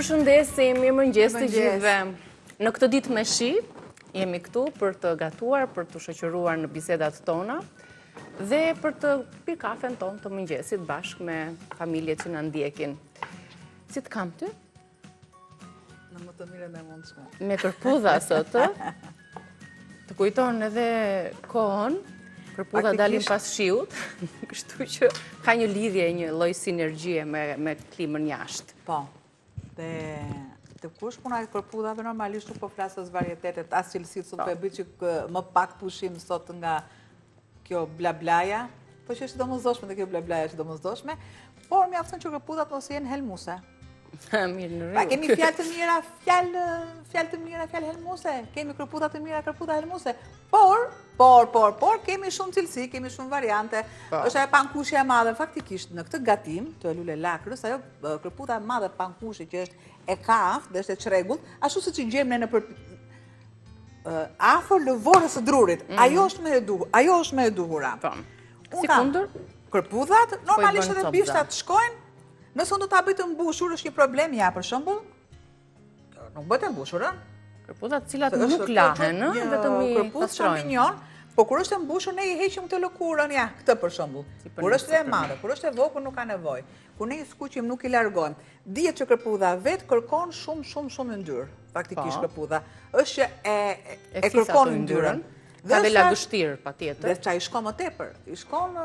përshëndesim, mirëmëngjes të gjithëve. Në këtë ditë me shi, jemi këtu për të gatuar, për t'ju shoqëruar në bisedat tona dhe për të pirë kafen tonë të mëngjesit bashkë me familjet që na ndjekin. Si të kam ty? Në më të mirën e mundshme. Me kërpudha sot, ë? Të kujton edhe kohën, kërpudha dalin pas shiut, kështu që ka një lidhje, një lloj sinergjie me, me klimën jashtë. Po, dhe të kush puna e kërpudhave, normalisht nuk po flas as varietetet, as cilësitë, sot po e bëj çik më pak pushim sot nga kjo blablaja, po që është e domosdoshme dhe kjo blablaja është e domosdoshme, por mjafton që kërpudhat mos jenë helmuse. Mirë në rregull. Kemi fjalë të mira, fjalë fjalë të mira, fjalë helmuse, kemi kërpudha të mira, kërpudha helmuse. Por, por, por, por kemi shumë cilësi, kemi shumë variante. Po. Është ajo pankushja e madhe faktikisht në këtë gatim të lulelakrës, ajo kërpudha e madhe pankushe që është e kaftë dhe është e çrregullt, ashtu siç i gjejmë ne nëpër afër lëvorës së drurit. Mm. Ajo është më e duhur, ajo është më e duhura. Po. Sikundër kërpudhat, po normalisht edhe bishtat shkojnë Nëse unë do ta bëj të mbushur, është një problem, ja, për shembull, nuk bëhet e mbushur, ë? Kërpudhat të cilat nuk lahen, ë, vetëm i kërpudhë shampinjon, po kur është e mbushur ne i heqim këtë lëkurën, ja, këtë për shembull. Kur është e madhe, kur është e vogël nuk ka nevojë. Kur ne i skuqim nuk i largojmë. Dihet që kërpudha vetë kërkon shumë shumë shumë yndyrë, faktikisht po. kërpudha. Është që e e kërkon yndyrën. Ka dhe lagështirë, patjetër. Dhe ça i shkon më tepër, i shkon,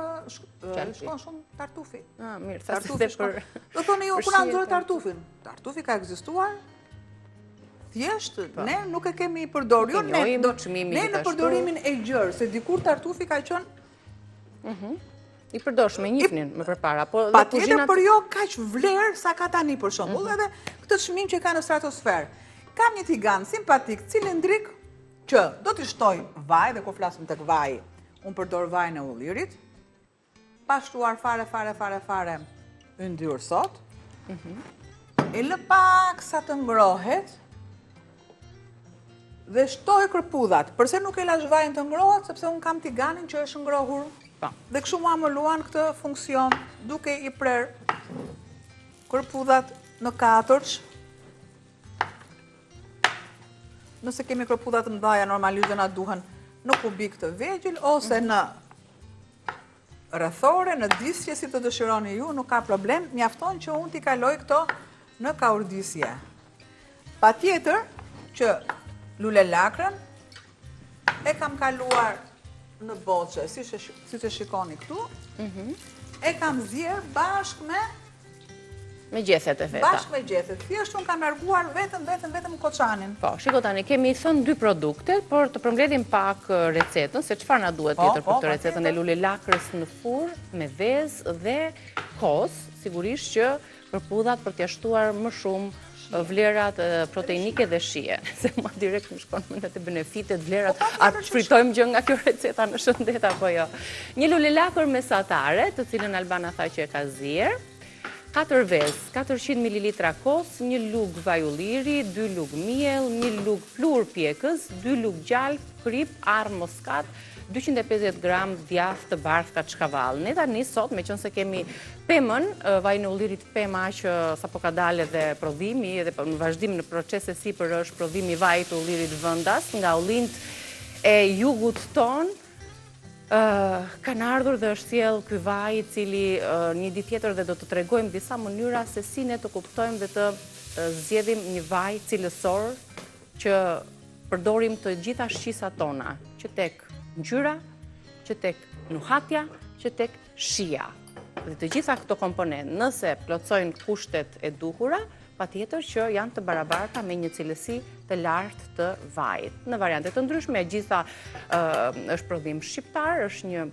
i shkon shumë tartufi. Ah, mirë, tartufi për... Do thoni ju, ku na nxore tartufin? Tartufi ka ekzistuar, thjesht, po. ne nuk e kemi përdorur. Jo, ne, do, ne në përdorimin e gjerë, se dikur tartufi ka qenë... Mhm. I përdorshëm, e njihnin më përpara. Po, Patjetër, por jo kaq vlerë sa ka tani për shembull, mhm. edhe këtë çmim që ka në stratosferë. Kam një tigan simpatik, cilindrik, Që do t'i shtoj vaj dhe kur flasim tek vaji, unë përdor vajin e ullirit, pa shtuar fare, fare, fare, fare yndyrë sot. Mhm. E lë pak sa të ngrohet dhe shtoj kërpudhat. Përse nuk e lashë vajin të ngrohet? Sepse unë kam tiganin që është ngrohur. Po. Dhe kështu mua më luan këtë funksion duke i prerë kërpudhat në katërsh. Nëse kemi kërpudha të mëdhaja, normalisht do na duhen në kubik të vegjël ose në rrethore, në disqe si të dëshironi ju, nuk ka problem, mjafton që unë t'i kaloj këto në kaurdisje. Patjetër që lulelakrën e kam kaluar në boçe, siç e shikoni këtu, mhm. e kam zier bashkë me Me gjethet e veta. Bashkë me gjethet. Thjesht unë kam larguar vetëm, vetëm, vetëm koçanin. Po, shiko tani, kemi thënë dy produkte, por të përmbledhim pak recetën, se çfarë na duhet po, tjetër po, për këtë recetën e lulelakrës në furrë, me vezë dhe kos, sigurisht që kërpudhat për t'ia shtuar më shumë vlerat proteinike dhe shije. Se mua direkt më shkon mendja te benefitet, vlerat, po, a fitojmë gjë nga kjo receta në shëndet apo jo. Një lulelakër mesatare, të cilën Albana tha që e ka zier, 4 vezë, 400 ml kos, një lugë vaj ulliri, 2 lugë miell, një lugë pluhur pjekës, 2 lugë gjalpë, kripë, arrë moskat, 250 gram djathë të bardhë kaçkavall. Ne tani sot, meqenëse kemi pemën, vajin e ullirit pema që sapo ka dalë edhe prodhimi, edhe po në vazhdim në proces e sipër është prodhimi i vajit të ullirit vendas, nga ullinjtë e jugut tonë, kanë ardhur dhe është sjellë ky vaj i cili një ditë tjetër dhe do të tregojmë disa mënyra se si ne të kuptojmë dhe të zgjedhim një vaj cilësor që përdorim të gjitha shqisat tona, që tek ngjyra, që tek nuhatja, që tek shija. Dhe të gjitha këto komponentë, nëse plotësojnë kushtet e duhura, patjetër që janë të barabarta me një cilësi të lartë të vajit. Në variante të ndryshme, e gjitha është prodhim shqiptar, është një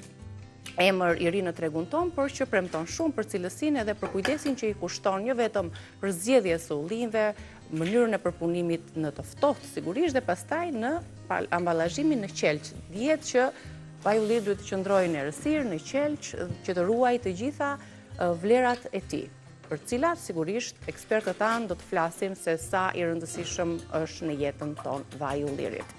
emër i ri në tregun tonë, por që premton shumë për cilësinë edhe për kujdesin që i kushton jo vetëm përzgjedhjes së ullinjve, mënyrën e përpunimit në të ftohtë sigurisht dhe pastaj në ambalazhimin në qelq. Dihet që vaji i ullirit duhet të qëndrojë në errësirë, në qelq, që të ruajë të gjitha vlerat e tij, për të cilat sigurisht ekspertët tanë do të flasin se sa i rëndësishëm është në jetën tonë vaji i ullirit.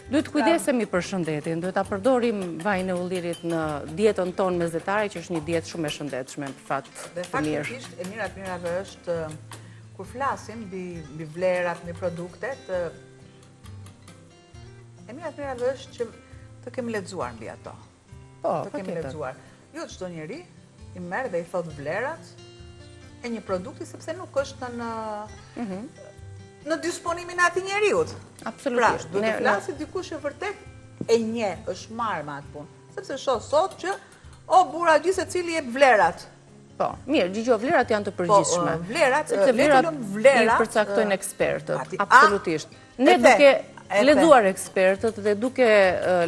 Duhet të kujdesemi për shëndetin, duhet ta përdorim vajin e ullirit në dietën tonë mesdhetare, që është një dietë shumë e shëndetshme, për fat të mirë. Dhe faktikisht, e mira e të mirave është, Kur flasim mbi mbi vlerat, mbi produktet, e mira e të mirave është që të kemi lexuar mbi ato. Po, të kemi lexuar. Jo çdo njeri i merr dhe i thotë vlerat e një produkti sepse nuk është në mhm. në disponimin e atij njeriut. Absolutisht. Pra, duhet të flasi dikush që vërtet e njeh, është marrë me atë punë. Sepse shoh sot që o burra gjithsecili jep vlerat. Po, mirë, dëgjo, vlerat janë të po, përgjithshme. Po, vlerat, sepse vlerat, vlerat i përcaktojnë ekspertët, absolutisht. Ne duke lexuar ekspertët dhe duke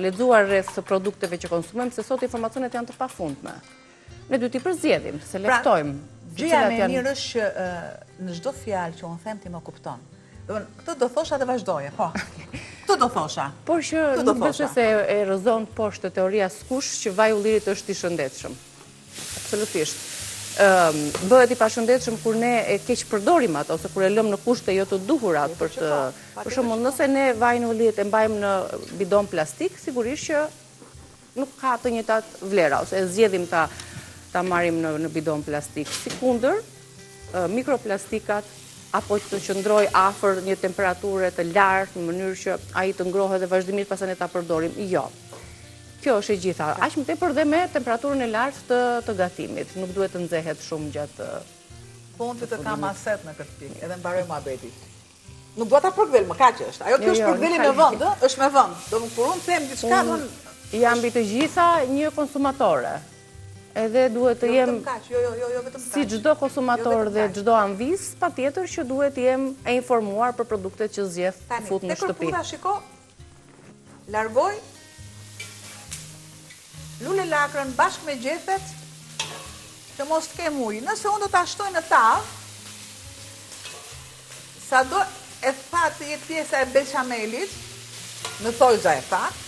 lexuar rreth produkteve që konsumojmë, se sot informacionet janë të pafundme. Ne duhet t'i përzgjedhim, pra, selektojmë. Gjëja më e mirë është që në çdo fjalë që unë them ti më kupton. Këtë do thosha dhe vazhdoje, po. Këtë do thosha. Por që nuk besoj se e rrëzon poshtë teoria askush që vaji i ullirit është i shëndetshëm. Absolutisht. Bëhet i pashëndetshëm kur ne e keqpërdorim atë ose kur e lëmë në kushte jo të duhura për të... Për shembull, nëse ne vajin e ullirit e mbajmë në bidon plastik, sigurisht që nuk ka të njëjtat vlera ose e zgjedhim ta ta marrim në në bidon plastik. Sikundër mikroplastikat apo të qëndrojë afër një temperature të lartë në mënyrë që ai të ngrohet dhe vazhdimisht pastaj ne ta përdorim. Jo. Kjo është e gjitha. Aq më tepër dhe me temperaturën e lartë të të gatimit. Nuk duhet të nxehet shumë gjatë Po unë ty të kam aset në këtë pikë, edhe mbaroi muhabeti. Nuk dua ta përkëdhel, më kaq është. Ajo kjo jo, është jo, përkëdhelje me vend, ë, është me vend. Do më kur unë them diçka, do Jam mbi të gjitha një konsumatore. Edhe duhet të jo jem jo, jo, jo, jo vetëm kaq. Si çdo konsumator jo dhe çdo amvis, patjetër që duhet të jem e informuar për produktet që zgjedh të fut në shtëpi. Tani, te kërpudha shiko, Largoj lulelakrën bashkë me gjethet që mos të kem ujë. Nëse unë do ta shtoj në tavë, sado e thatë të jetë pjesa e beshamelit, në thojza e thatë,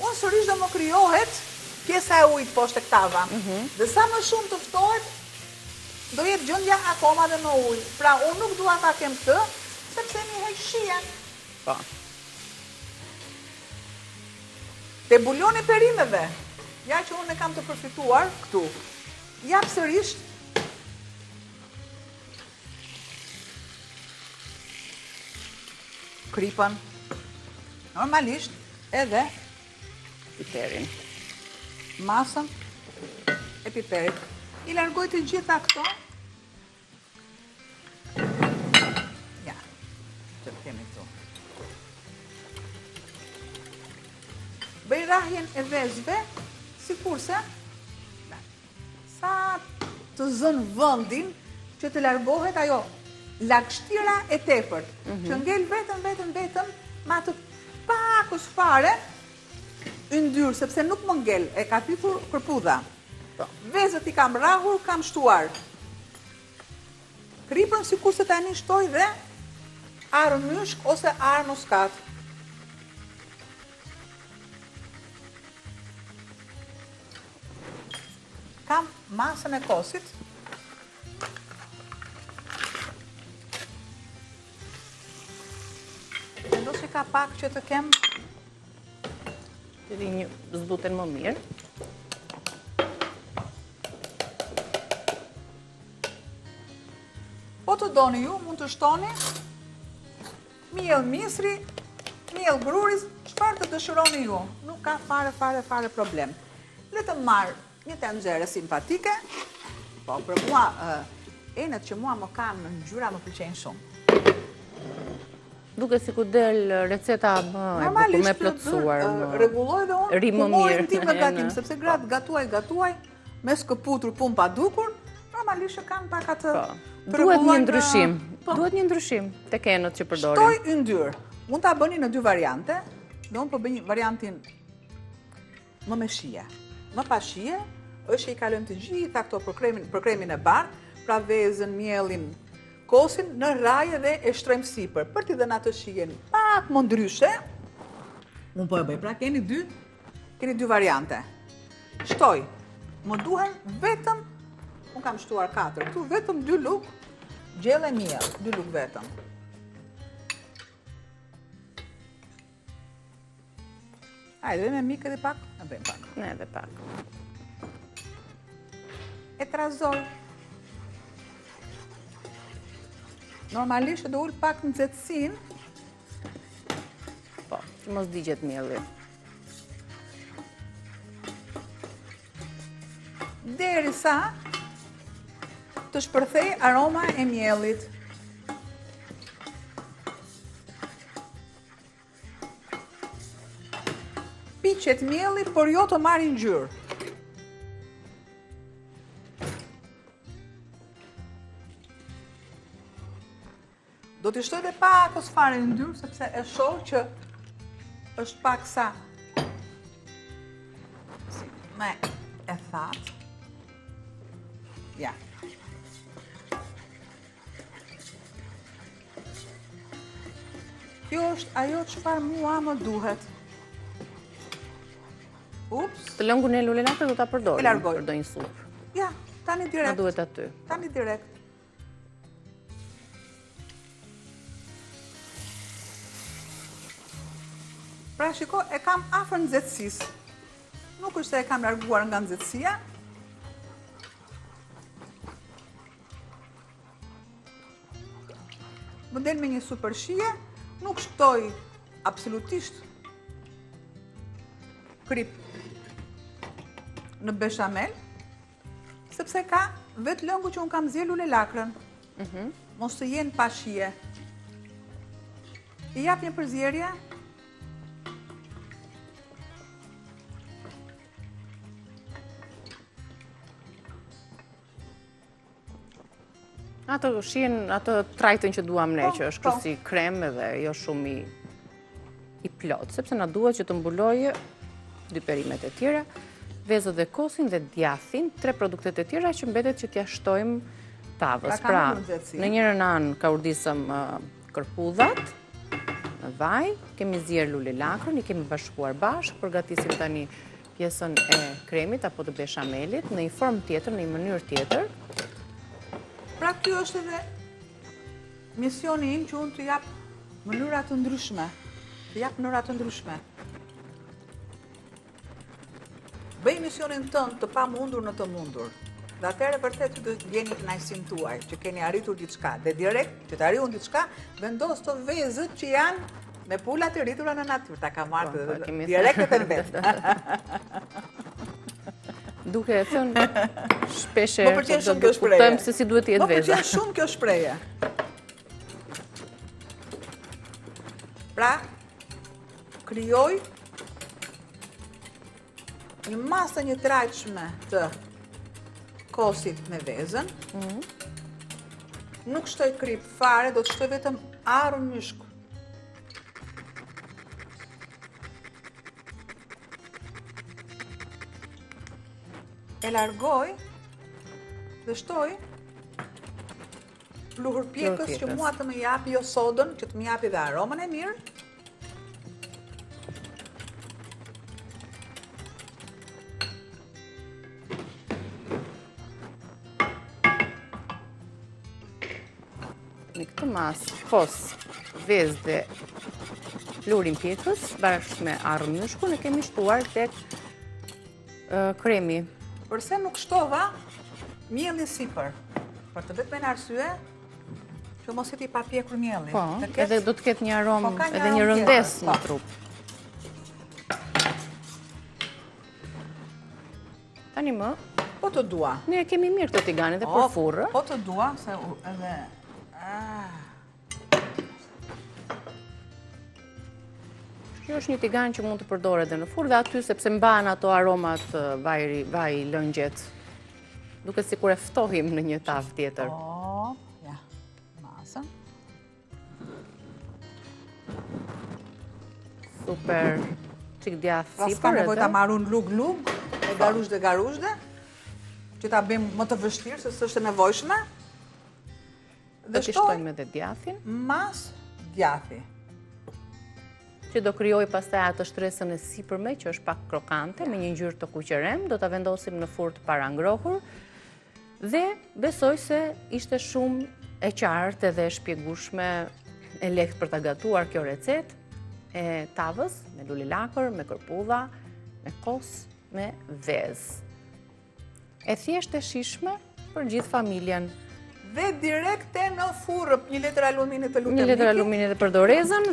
unë sërish do më krijohet pjesa e ujit poshtë tek tava. Mhm. Dhe sa më shumë të ftohet, do jetë gjendja akoma dhe më ujë. Pra, unë nuk dua ta kem këtë, sepse m'i heq shijen. Po. Te buljoni i perimeve, ja që unë e kam të përfituar këtu. Jap sërish kripën. Normalisht edhe piperin. Masën e piperit. I largoj të gjitha këto Ja, që të kemi këtu. Bëj rrahjen e vezëve, sikurse, sa të zënë vendin që të largohet ajo lagështira e tepërt, mm -hmm. që ngel vetëm, vetëm, vetëm, me atë pakës fare, yndyrë, sepse nuk më ngel, e ka thithur kërpudha. Po. Vezët i kam rrahur, kam shtuar kripën sikurse tani shtoj dhe arrë myshk ose arrë muskat. Kam masën e kosit. Vendos një kapak që të kem Të rinj zbuten më mirë. Po të doni ju, mund të shtoni miell misri, miell gruri, çfarë të dëshironi ju. Nuk ka fare, fare, fare problem. Le të marr një tenxhere simpatike, po për mua, enët që mua më kanë ngjyra më pëlqejnë shumë. Duket sikur del receta më e bukur, më e plotësuar. Rregulloj dhe unë humorin tim në gatim, sepse gratë gatuaj, gatuaj, me shkëputur punë pa dukur, normalisht që kanë pak atë po. Duhet një ndryshim, po. duhet një ndryshim tek enët që përdorim. Shtoj yndyrë, mund ta bëni në dy variante, dhe unë po bëj variantin më me shije. Më pa shije, është që i kalojmë të gjitha këto për kremin, për kremin e bardhë, pra vezën, miellin, kosin në rrahje dhe e shtrojmë sipër, për t'i dhënë atë shijen pak më ndryshe. Unë po e bëj, pra keni dy, keni dy variante. Shtoj, më duhen vetëm, unë kam shtuar 4, këtu vetëm dy lugë gjelle miell, dy lugë vetëm. Hajde, dhe me mik edhe pak? E bëjmë pak. Ne edhe pak. E trazoj. Normalisht do ul pak nxehtësinë. Po, që mos digjet mielli. Derisa të shpërthejë aroma e miellit. Piqet mielli, por jo të marrë ngjyrë. Do t'i shtoj dhe pak fare yndyrë, sepse e shoh që është pak sa si me e thatë. Ja. Kjo është ajo çfarë mua më duhet. Ups. Të lëngun e lulelakrës do ta përdorim për ndonjë supë. Ja, tani direkt. Na duhet aty. Tani direkt. Pra shiko, e kam afër nxehtësisë. Nuk është se e kam larguar nga nxehtësia. Më del me një super shije, nuk shtoj absolutisht kripë në beshamel. Sepse ka vetë lëngu që unë kam zier lulelakrën. Mhm. Mos të jenë pa shije. I jap një përzierje. Ato shijen, atë trajtën që duam ne, po, që është po. kështu si krem edhe jo shumë i, i plotë, sepse na duhet që të mbulojë dy perimet e tjera, vezët dhe kosin dhe djathin, tre produktet e tjera që mbetet që t'ia shtojmë tavës. Pra, në njërën anë kaurdisëm kërpudhat, në vaj, kemi zier lulelakrën, i kemi bashkuar bashkë, përgatisim tani pjesën e kremit apo të beshamelit në një formë tjetër, në një mënyrë tjetër. Pra ky është edhe misioni im që unë të jap mënyra të ndryshme, të jap mënyra të ndryshme. Bëj misionin tënd të pamundur në të mundur. Dhe atëherë vërtet ju do të ndjeni kënaqësinë tuaj që keni arritur diçka. Dhe direkt që të arrij unë diçka, vendos të vezët që janë me pulat e rritura në natyrë. Ta kam marrë po, po, direkt e të vetë. Duke e thënë shpesh e të do të kuptojmë se si duhet të jetë veza. Më pëlqen shumë kjo shprehje. Pra, krijoj Një masë të njëtrajtshme të kosit me vezën. Mhm. Nuk shtoj kripë fare, do të shtoj vetëm arrë myshk. E largoj dhe shtoj pluhur pjekës që mua të më japi jo sodën, që të më japi dhe aromën e mirë. Në këtë masë, kos, vezë dhe pluhurin pjekës, bashkë me arrë myshkun, e kemi shtuar tek kremi. Përse nuk shtova miellin sipër? Për të vetmen arsye, Që mos jetë i papjekur mielli. Po, edhe do të ketë një aromë, po, edhe një rëndesë në po. trup. Tani më? Po të dua. Ne e kemi mirë këtë tiganin dhe për po, furrë. Po të dua, se edhe... Ah. Kjo është një tigan që mund të përdoret dhe në furrë dhe aty sepse mban ato aromat vaji, vaji lëngjet. Duket sikur e ftohim në një tavë tjetër. Po, ja, masën. Super, çik djathë pra, sipër edhe. S'ka nevojë ta marr unë lugë lugë, e garuzhde garuzhde, që ta bëjmë më të vështirë, se s'është e nevojshme. Dhe t'i shtojmë edhe djathin. Masë djathi. Që do krijojë pastaj atë shtresën e sipërme që është pak krokante me një ngjyrë të kuqerremtë, do ta vendosim në furrë të parangrohur. Dhe besoj se ishte shumë e qartë edhe e shpjegueshme e lehtë për ta gatuar kjo recetë e tavës me lulelakër, me kërpudha, me kos, me vezë. E thjeshtë e shijshme për gjithë familjen. Dhe direkte në furrë, një letër alumini të lutem. Një letër alumini dhe për dorezën.